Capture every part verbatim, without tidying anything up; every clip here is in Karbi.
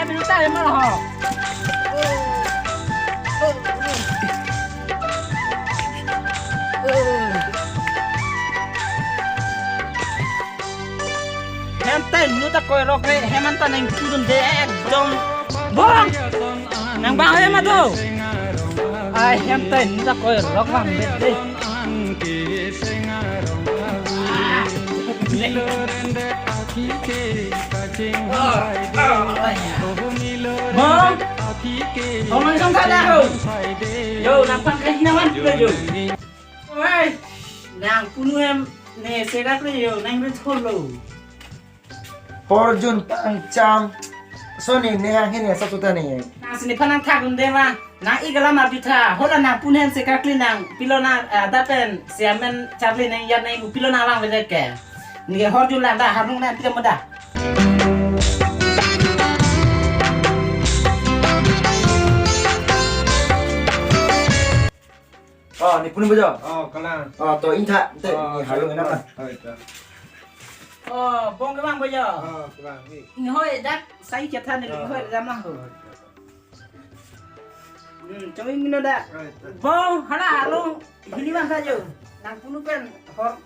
Minuta ya malah ho. Hem ta minuta koirok re, hem anta nangtudun de ekdom. Bong! Nang bang hem ado. Ai, hem ta minuta koirok bang de de. Bong! Bong, nang song kada ho. Yo, nang pang kahina wan yo. Oi, nang punu hem ne serak le yo, nang rit holo. Horjun pangcham. Soni ne hang hini sa tuta ne. Nang sini phan nang thak unde ma. Nang igala ma bitha. Hola nang punu hem serak le nang. Pilo nang, eh, dapen siamen charli nang yat nang ibu pilo nang lang bejek ke. Nike horjun lang da harung nang pilo moda. Oh, ne punu bejo. Oh, kalang. Oh, to intha, te, oh, ni harung enam lah. Oh, itu. Oh, bong kemang bejo. Oh, kalang. Ni. Ni hoi dak sai chethan ni, oh, hoi dak mah ho. Oh, itu. Hmm, chong ini da. Oh, itu. Bong, hala harung, hini bang sajo. Nang punu pen, hor.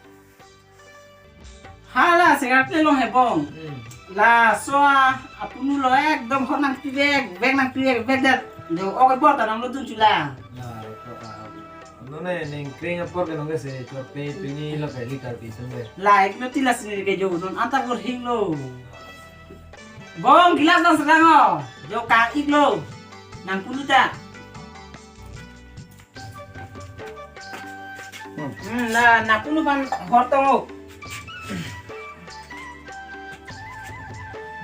Hala, serak le long he bong. Hmm. Laso apunu lo ekdom hor nangpi vek, vek nangpi vek, vek dat. Jo, ok bor ta nang lo dun chula. Na, ko, ah, ano ne, neng kring apor ke nong ke se, cho pe, pini lo ke liter pi tum be. La, ek lo tilas ni ke jo, don anta bor hing lo. Bong, gilas nang serang o. Jo, ka ik lo. Nang punu ta. Hmm. Hmm, na, nang punu phan hor tong o.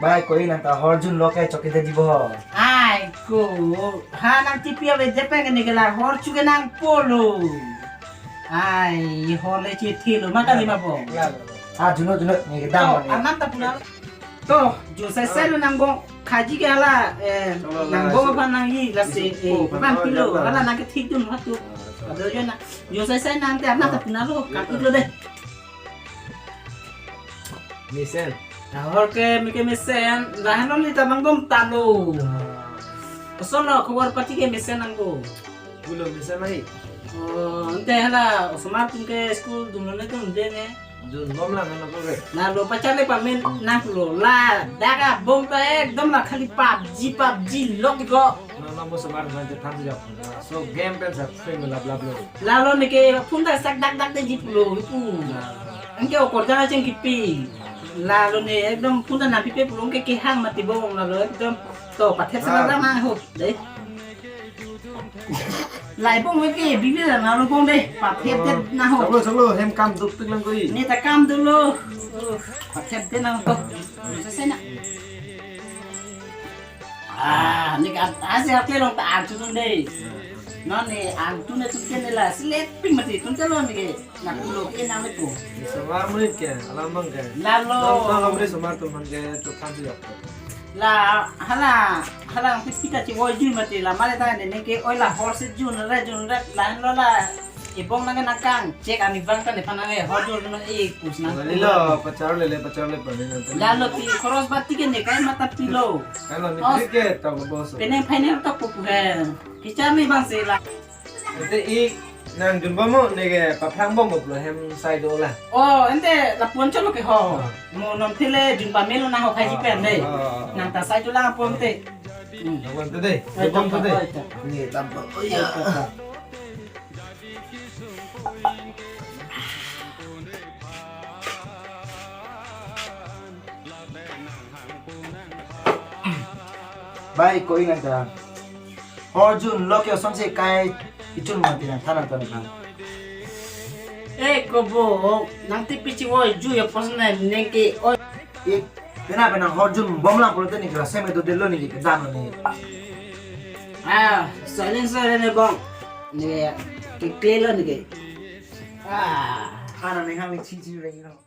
Bai, koi nang ta horjun lo ke chok ke di bo. Ai, ko, ha nang tipi ave jepen ke ne ke la hor chu ke nang polo. Ai, hor le chethi lo, ma kali ma bong. Ya, ya, ya. Ah, juno, juno, ne ke dam. Oh, ne. Anam ta puna. To, jo sai sai lo nang bong khaji ke hala, eh, cholo nang la, bong so, aphan nang i la se, isu eh, ko aphan phan pilo, ya, hala nang ke thik dun ha tu. Ah, cholo. Ado jo na, jo sai sai nang te apna ta puna lo, ya, ka ya. Iklo de. Mesen. Nang hor ke, mi ke mesen, la hano ni ta nang bom talo. Ah. Koson lo khobor pati ke mesen nang ko. Pulo mesen mai. Oh, ante hala, osomar atum ke school dun lo ne tum de ne. Dun bom lang ano ko ke. Na lo pachale pamen nang lo la daga bom ta ekdom la khali PUBG, PUBG lok di ko. Na na mo osomar man je tham jak. So game pen sa frame lap lap lo. La lo ne ke phone ta sak dak dak de ji pulo pu. Anke okor jana cheng kipi. La lo ne ekdom phone ta na pipe pulo ke ke hang mati bom la lo ekdom to pathet sa la na ho. De. Lai bong we ke, bibi la na lo bong de, pathet det na ho. Chalo, chalo, hem kam duk tik lang koi. Ne ta kam dolo. Oh, pathet det na ho. Sa se na. Ah, ne ka, ase atle long ta artu tun de. Non ne artu ne tun ke ne la, sleeping mati tun ke lo ne ke. Na pulo ke nang le ko. Osomar mulit ke, alam bang ke. La lo. Nang, nang lo mulit osomar atum man ke, to than si yok. La, hala, hala nang pita chivoijui mati la, male ta ne, ne ke oi la horse jun re, jun re, la lo la. Ibong nang nang kang, chek ani bang ta ne phan nang e, hor jun no e, kus nang. Wali lo, pachar le le, pachar le pa ne nang. La lo ti, khoros bati ke ne kai mata pilo. Kan lo ni os, cricket ta ko bos. Penang final ta pupu he. Kichar ni bang se la. Ante ik nang jun bom mo, ne ke paphrang bom mo pulo hem sai do la. Oh, ante lapu-an cholo ke ho. Ah. Mo non phile jun pamelo nang ho khai ji pen de. Ah, ah, ah. Nang ta sai do la pu-an te. Hmm. Nang wan te de. Ai, jun bom te de. Tampa, ai, tampa. Ne tampa. Oh, ya. Ai, tampa. Bai, koi nang ta. Horjun lo ke osomar si kai ichun mati nang than nang than nang. Eh, ko bo, nang tipi chivoijui apos na ne ke oi. Eh, pena pena horjun bom lang pulote ne ke la sem do delo ne ke dam ne. Ah, silence re ne bong. Ne ke kle lo ne ke. Ah, hana ne hang ne chi chi re no.